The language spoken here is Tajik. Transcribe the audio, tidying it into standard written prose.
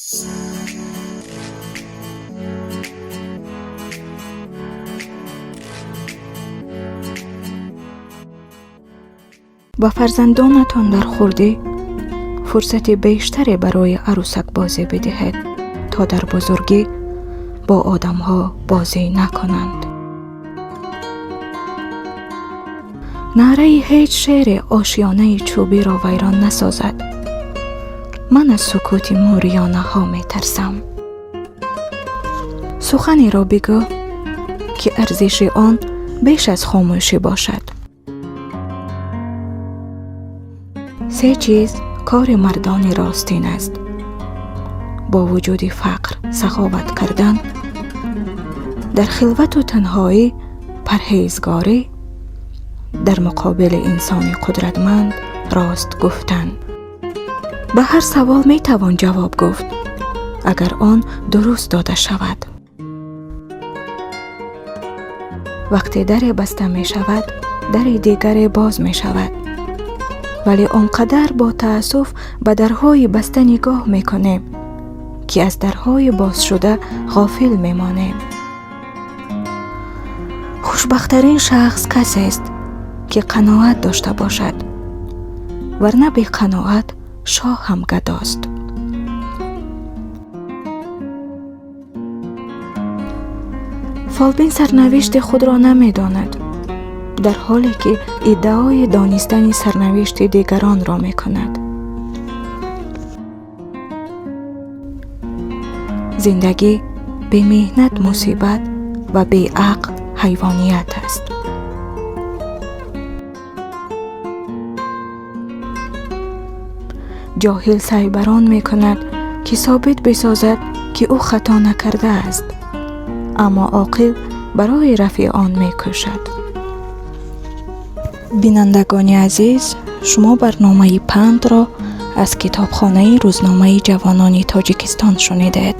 Ба фарзандонатон дар хурдӣ фурсати бештаре барои арӯсакбозӣ бидиҳед, то дар бузургӣ бо одамҳо бозӣ накунанд. Наъраи ҳеҷ шере ошёнаи чӯбиро вайрон насозад. Ман аз сукути мӯриёнаҳо метарсам. Суханеро бигӯ, ки арзиши он беш аз хомӯшӣ бошад. Се чиз кори мардони ростин аст: бо вуҷуди фақр саховат кардан, дар хилвату танҳоӣ парҳезгорӣ, дар муқобили инсони қудратманд рост гуфтан. Ба ҳар савол метавон ҷавоб гуфт, агар он дуруст дода шавад. Вақте даре баста мешавад, дари дигаре боз мешавад. Вале он қадар бо таассуф ба дарҳои баста нигоҳ мекунем, ки аз дарҳои бозшуда ғофил мемонем. Хушбахттарин шахс касест, ки қаноат дошта бошад, варна беқаноат шоҳ ҳам гадост. Фолбин сарнавишти худро намедонад, дар ҳоле ки иддаои донистани сарнавишти дигаронро мекунад. Зиндагӣ бемеҳнат мусибат ва беақл ҳайвоният аст. Ҷоҳил саъй бар он мекунад, ки собит бисозад, ки ӯ хато накардааст, аммо оқил барои рафъи он мекӯшад. Бинандагони азиз, шумо барномаи пандро аз китобхонаи рӯзномаи ҷавонони Тоҷикистон шунидед.